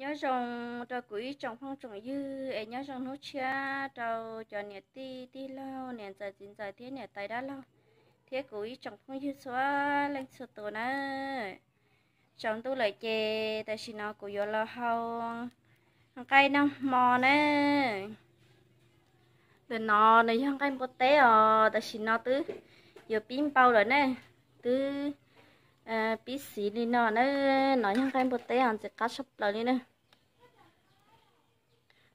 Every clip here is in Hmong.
Nyob zoo rau kuv ib tsoom phooj tsoom ywg es nyob zoo hnub tshiab rau cov niam tij tij laug, niam ntxawm txiv ntxawm thiab niam tais dab laug, thiab kuv ib tsoom phooj ywg txhua leej txhua tus na. Tsaus ntuj lawm ces tam sim no kuv yuav los hau nqaij noj hmo na. Ntawm no nws yog nqaij npua teb os, tam sim no twb yuav pib npau lawm ne, twb pib xiv li no na. No yog nqaij npua teb os, ntxim qab tshaj plaws li na.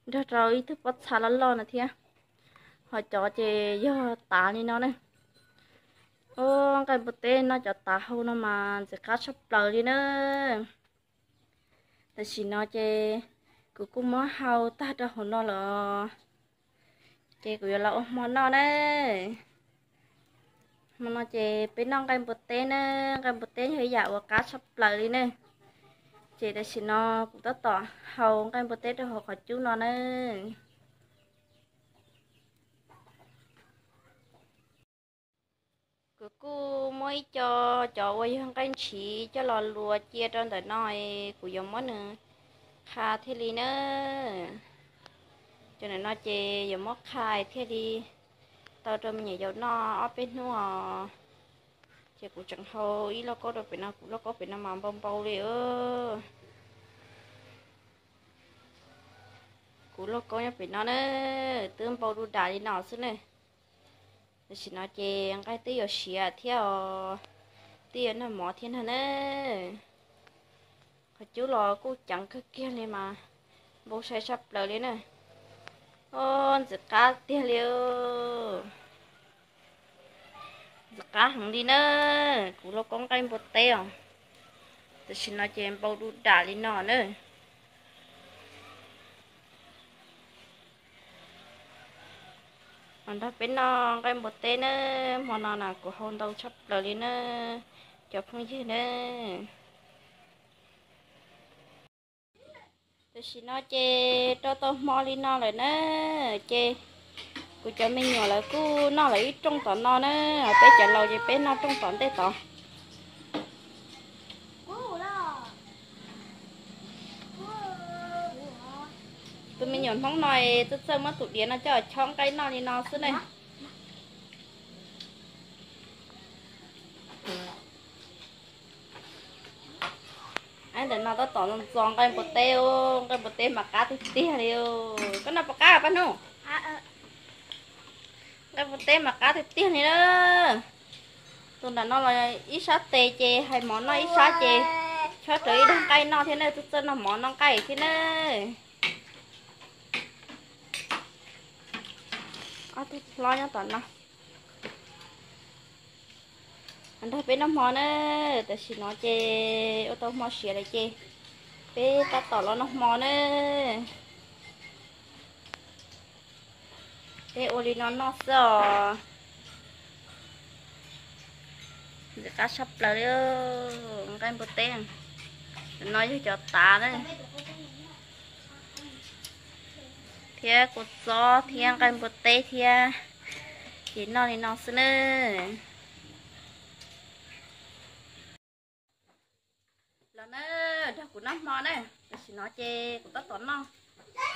Nrog rau ib tug pob txha loj loj no thiab, ho cov ces yog tav li no na. Nqaij npua teb noj cov tav hau no mas ntxim qab tshaj plaws li na. Tam sim no ces kuv kuj muab hau tag rau hauv no lawm, ces kuv yuav los ua hmo noj na. Hmo no ces peb noj nqaij npua teb na, nqaij npua teb yog ib yam uas qab tshaj plaws li ne. Ces tam sim no kuv tab tom hau nqaij npua teb rau hauv qhov cub no na. Kuv kuj muab ib co cov uas yog nqaij ntshiv coj los luas cia rau ntawm no, kuv yuav muab nws qha thiaj li na. Cov ntawm no ces yuav muab qha thiaj li tau rau me nyuam yaus noj ob peb hnub os. Ces kuv tseem hau ib lauj kaub rau pem no, kuv lauj kaub pem no mas npau npau li. Kuv lauj kaub nyob pem no na, twb npau du dam li no xwb ne. Tam sim no ces nqaij twb yuav siav thiab os, twb yuav noj mov thiab no na. Qhov cub los kuj ceev kawg kiag li mas npau sai tshaj plaws li na. Ntxim qab tiag li. Ntxim qab heev li na. Kuv lauj kaub nqaij npua teb os, tam sim no ces npau du dam li no na. Los nrog peb noj nqaij npua teb na. Hmo no na kuv hau ntau tshaj plaws li na, cov phooj ywg na. Tam sim no ces rau tau hmo li no lawm na, ces kuv cov me nyuam lawv kuj noj lawv ib rooj tom no na, peb cov laus ces peb noj rooj tom ntej tod. Tus me nyuam Hmoob no txawj txawj muab tus diav no coj chob nqaij noj li no xwb ne. Ntawm no tab tom ntxo nqaij npua teb, nqaij npua teb mas qab tiag tiag li. Koj noj puas qab Paj Hnub? Nqaij npua teb mas qab tiag tiag li na. Tus nram no los ib sab tes ces hais mov noj, ib sab ces chob rawv ib daig nqaij noj thiab na, txawj txawj noj mov noj nqaij thiab na. Ob tug hlob nyob tom no nrog peb noj hmo na. Tam sim no ces ua tau hmo siav lawm ces peb tab tom los noj hmo na. Peb ua li no noj xwb os. Ntxim qab tshaj plaws li. Nqaij npua teb no yog cov tav na, thiab kua txob thiab nqaij npua teb thiab, ces noj li no xwb na. Los na, nrog kuv noj hmo na. Tam sim no ces kuv tab tom noj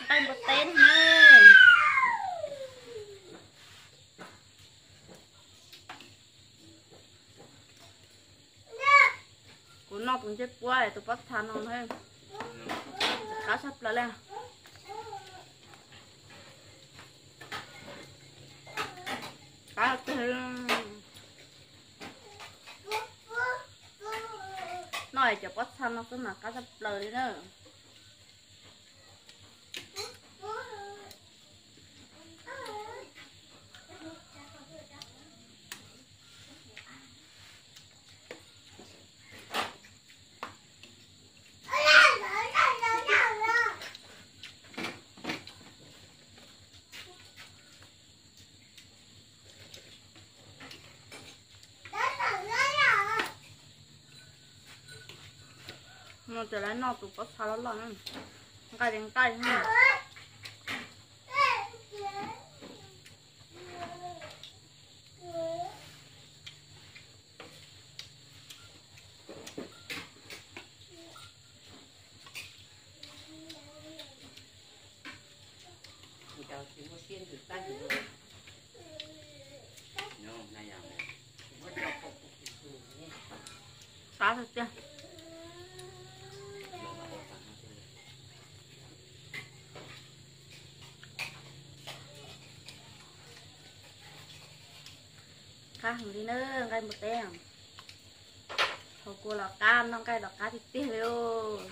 nqaij npua teb na. Kuv noj tus ntsej puab tus pob txha no na, qab tshaj plaws li. Qab tiag. Noj cov pob txha no xwb mas qab tshaj plaws li na. No ces lawv noj tus pob txha loj loj na, nqaij li nqaij. Qab heev li na, nqaij npua teb. Haus kua los qab, noj nqaij los qab tiag tiag li os.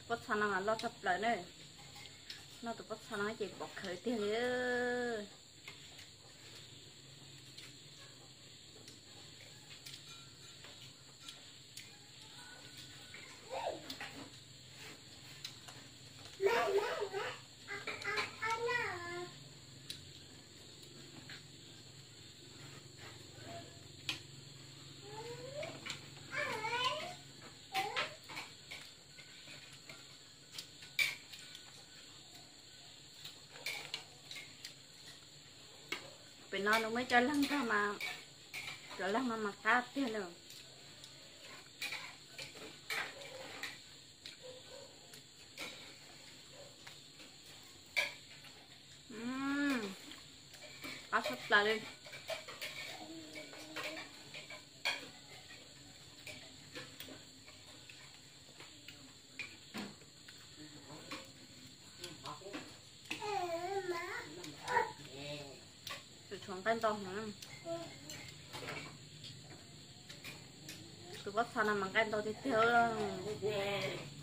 Pob txha no mas loj tshaj plaws ne. Noj tus pob txha no ces pom khawv tiag li. Pem no nws muaj ib co leeg ntag mas, cov leeg no mas qab tiag li. Qab tshaj plaws li. Tus tshuav nqaij ntau heev. Tus pob txha no mas nqaij ntau tiag tiag.